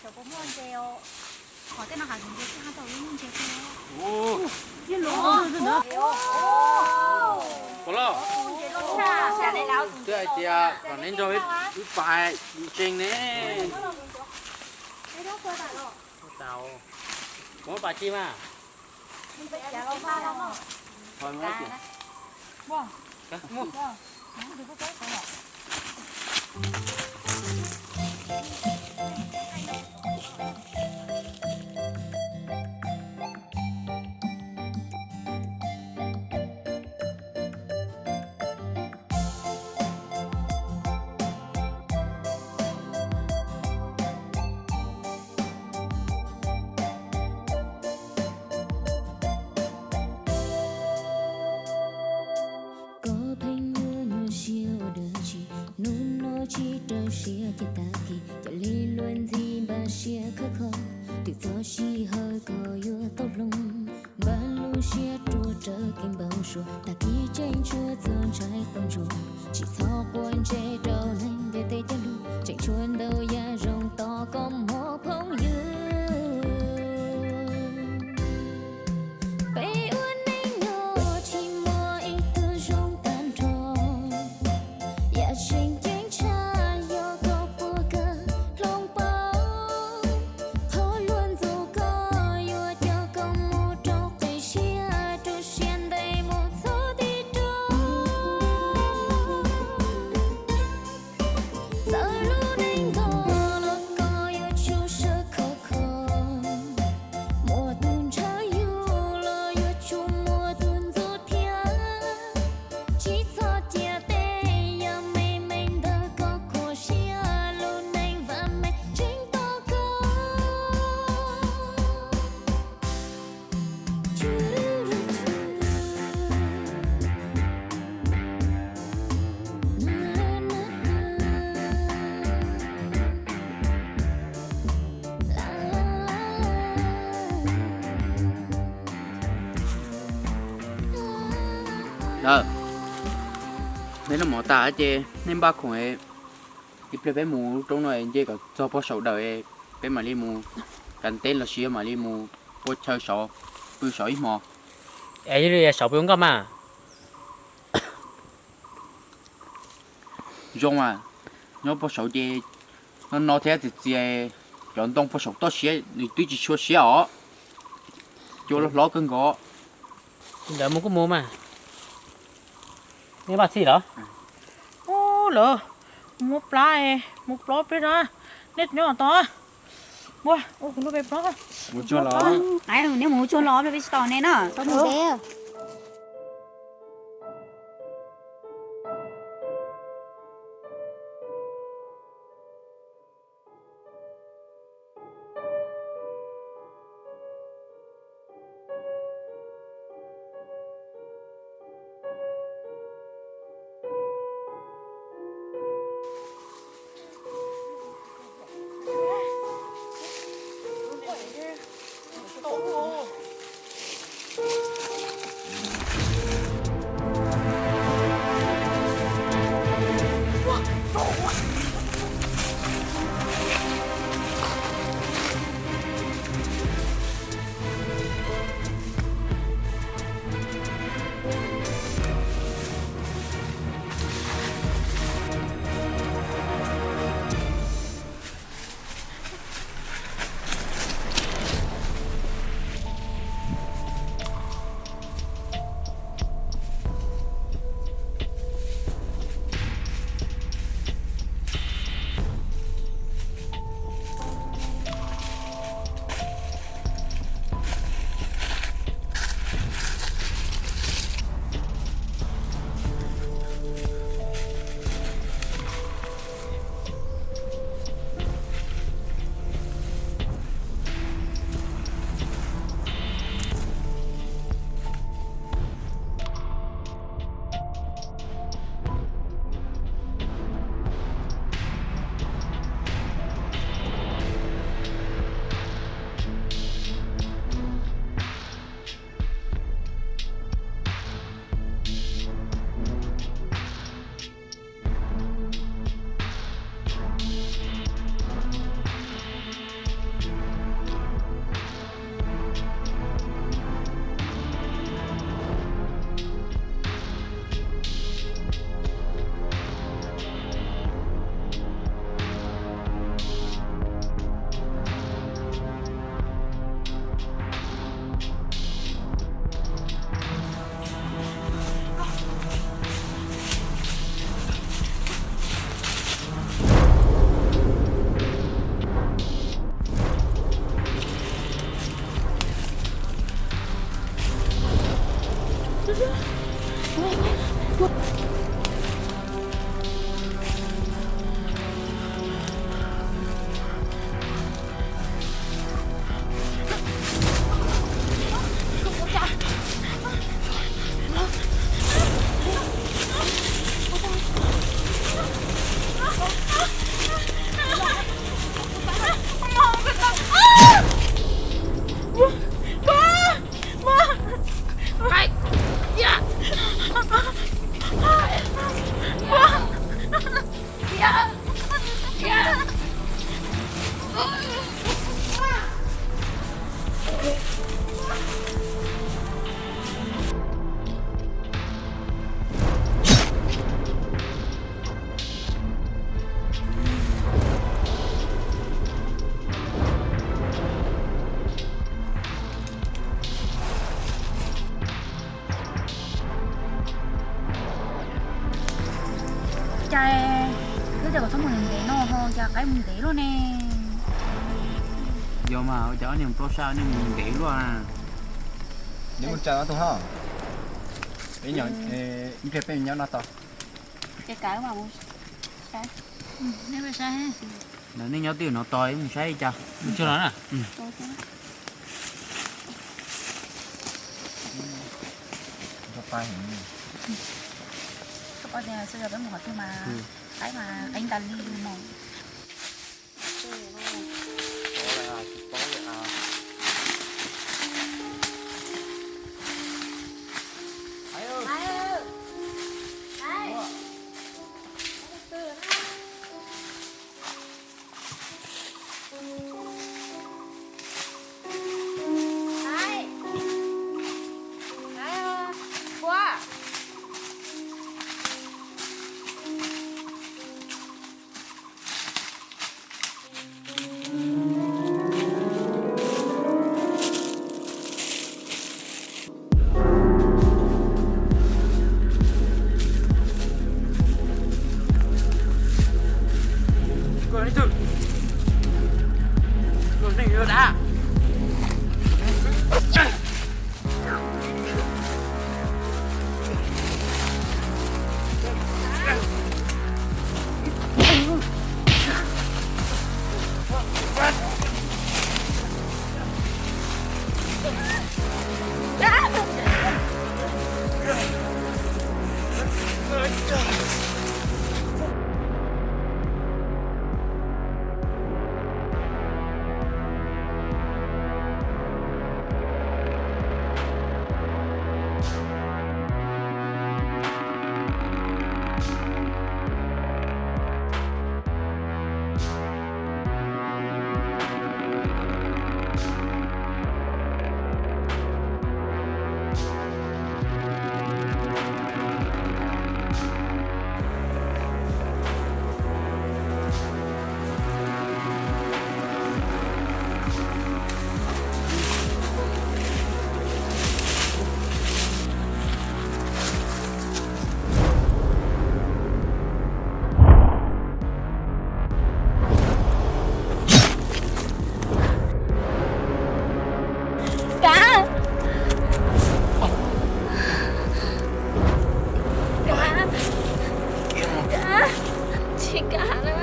Puas muaj ntses os? Qhov tej no hav zoov ntses tsis haj tau ib lub ntses xwb. Ua los, twb hais tias kom neb nrog wb pais ntseeg ne. Kuv muab pas tsi mas. Koj pheej yuav nyuaj siab ua dab tsi? Hnub no tsis rau siab ces tag kis. Cia li luag ntxhi npaj siab khawb kho, twb txog sij hawm koj yuav tau hloov. Npaj lub siab rua rawv kev npau suav, tag kis tseem tshuav txhua ntshai quaj ntsuag. Tsis txhob quav ntsej rau neeg ntiaj teb cog lus, tseem tshuav ntau yam zoo tos koj mog phooj ywg. Peb ua neej nyob tsis muaj ib tug zoo tag nrho, yam tseem ceeb tshaj yog koj puas kawm hloov pauv. Qhov luag ntxub koj yuav coj koj mus rau qis siab, rau siab ntev mus txog tim rau. Txawm lub neej nto los koj yuav tsum sawv khov kho, muaj tus ntshaw yug los yuav tsum muaj tus ntxub thiab. Tsis txhob cia tej yam me me ntawd koj khuam siab, lub neej vam meej tseem tos koj. Lawm, neb noj mov tas ces nej npaj khoom, ib pliag peb mus lub roob no nce kom txog pog saum dawm, peb mam li mus kav teb los sis mam li mus ua chaw saud, pw saud ib hmo. Es yog li saud pw ua nkauj mas. Zoo mas, nyob pog saud ces no no thiab txias txias, cov ntoo pog saum toj siab nws twb tsis tshua siab os, cua los hlob kawg nkaus. Ntawd mus kuj mus mas. Nej npaj txhij los? Ub, lawv mus plab, mus plob peb na. Nej nyob tos, ua kuv lub peb plob. Mus tsuag los. Neb mus tsuag los, peb tsis tos nej na, tau mus deb. Cas twb tias kom txhob mus ntev no ho cas qaib mus ntev luaj ne? Yog mas, ua cas ob niag mus plaub sab, ob niag mus ntev luaj na? Neb mus tsa no tus ho. Peb nyob, ib pliag peb nyob no tos. Ces kav mas mus saib. Nej saib. Lawv nej nyob twj ywm no tos, ib mus saib li cas. Mus tsuag no na. Koj paub tias xyov peb mus qhov twg mas qaib mas qeeb tas li no. Kav, Kav, tsis kam na.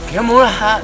Khiav mus lawm.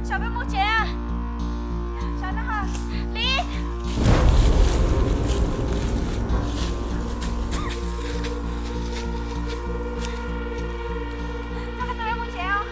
Sawv peb mus tsev. Sawv no, Lis. Coj peb mus tsev os.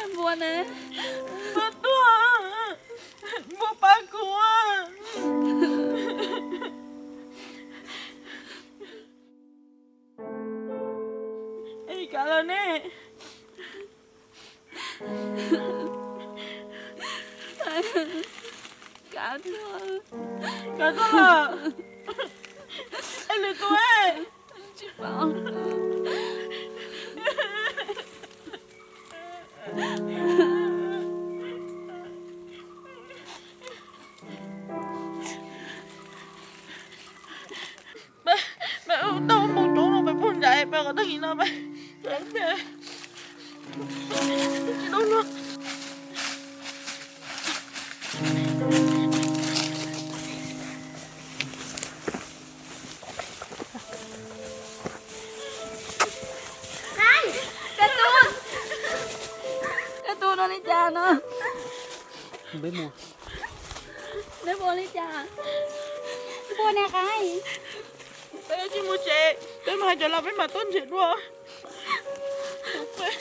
Npua ne, npua tuag, npua pab kuv. Es kav los ne. Kav tuag, kav tuag los. Es lwm tus, tsis paub. Peb, peb tau mus coob no, peb pug ntsais peb qhov tag kis no peb, peb tsis tau luag. Koj tus, koj tus no li cas no? Peb mus, peb mus li cas? Peb ne Qaib? Peb tsis mus tsev, peb mus hais cov los peb mam tuaj ntsib dua. Peb,